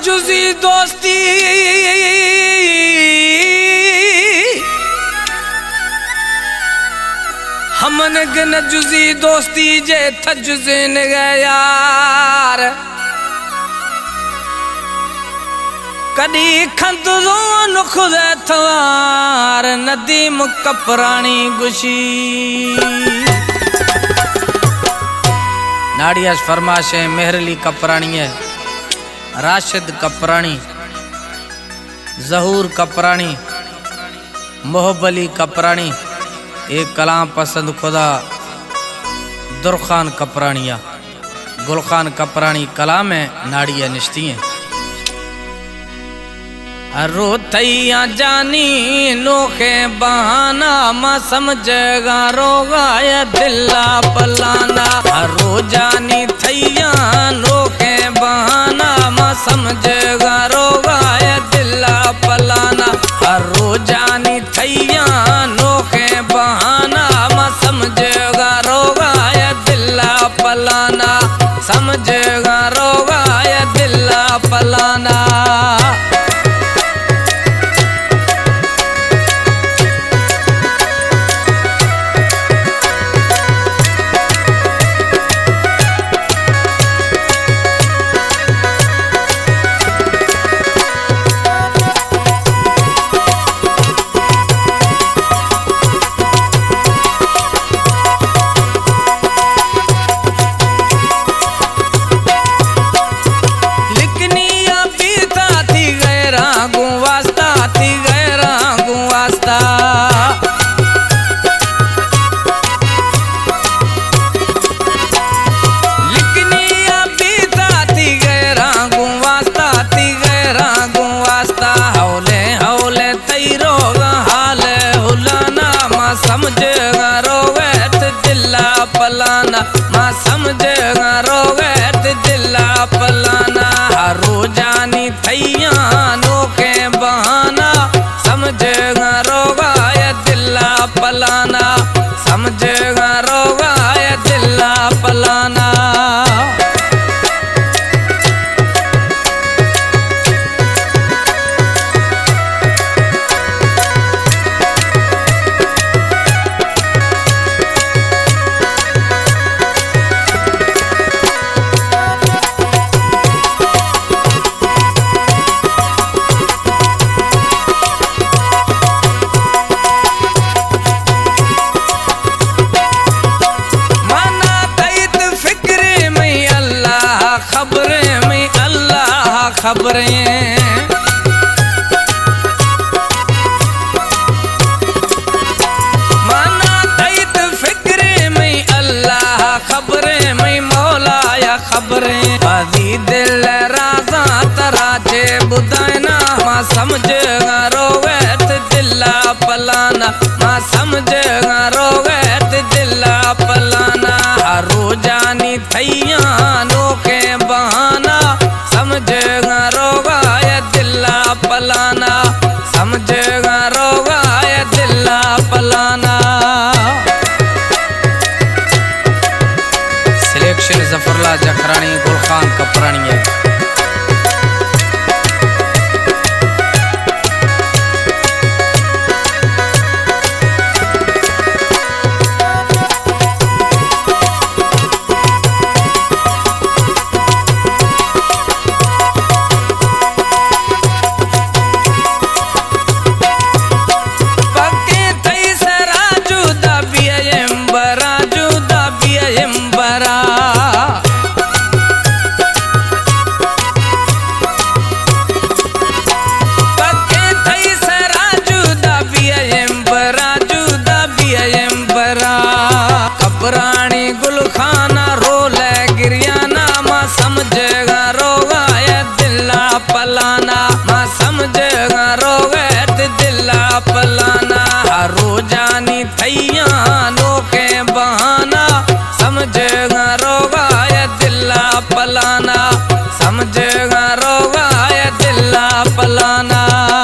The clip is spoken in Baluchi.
جزی دوستی، ہمنگ نہ جزی دوستی جے تھجزین گئے یار۔ کدی کھند زون خدا توار ندیم کپرانی گشی۔ ناڑی اش فرمائش ہے مہر علی کپرانی ہے، راشد کپرانی، ظہور کپرانی، محب علی کپرانی، اے کلام پسند خدا درخان کپرانی آ۔ گل خان کپرانی کلام ء ناڑی ء نشتی ہیں۔ ہر رو تھیاں جانی نوخیں بہانہ، ما سمجھگا روگا یا دلا پلانا۔ ہر رو جانی تھیاں نوخیں بہانہ، ما سمجھگا روگا یا دلا پلانا۔ ہر رو جانی تھیاں نوخیں بہانہ، ما سمجھگا روگا یا دلا پلانا، سمجھگا روگا یا دلا پلانا۔ لکھنی ء پیتا تھی غیراں گوں واسطہ، تھی غیراں گوں واسطہ۔ لکھنی ء پیتا تھی غیراں گوں واسطہ، تھی غیراں گوں واسطہ۔ ہولے ہولے تئی روگاں حال ہلانا، ما سمجھگا روگت دلا پلانا، ما سمجھگا روگت دلا پلانا۔ ہر روجانی تھیاں نوکیں بہانا، سمجھگا روگا یا دلا پلانا، سمجھگا روگا یا دلا پلانا۔ مانا تئیت فکرے مئی اللہ خبریں، مئی اللہ خبریں۔ مانا تئیت فکرے مئی اللہ خبریں، مئی مولا یا خبریں۔ بازی دل رازاں ترا چے بدائنا، ما سمجھگا روگت دلا پلانا، ما سمجھگا روگت دلا پلانا۔ ہر روجانی تھیاں نوکیں بہانا، سمجھگا روگا یا دلا پلانا، سمجھگا روگا یا دلا پلانا۔ سلیکشن ظفر اللہ جکھرانی، گل خان کپرانی ہے۔ پکیں تئی سرا جدا بیئیم برا، جدا بیئیم برا۔ پکیں تئی سرا جدا بیئیم برا، جدا بیئیم برا۔ کپرانی گل خانہ رولے گریانا، ما سمجھگا روگا یا دلا پلانا، ما سمجھگا روگت دلا پلانا۔ ہر روجانی تھیاں نوکیں بہانا، سمجھگا روگا یا دلا پلانا، سمجھگا روگا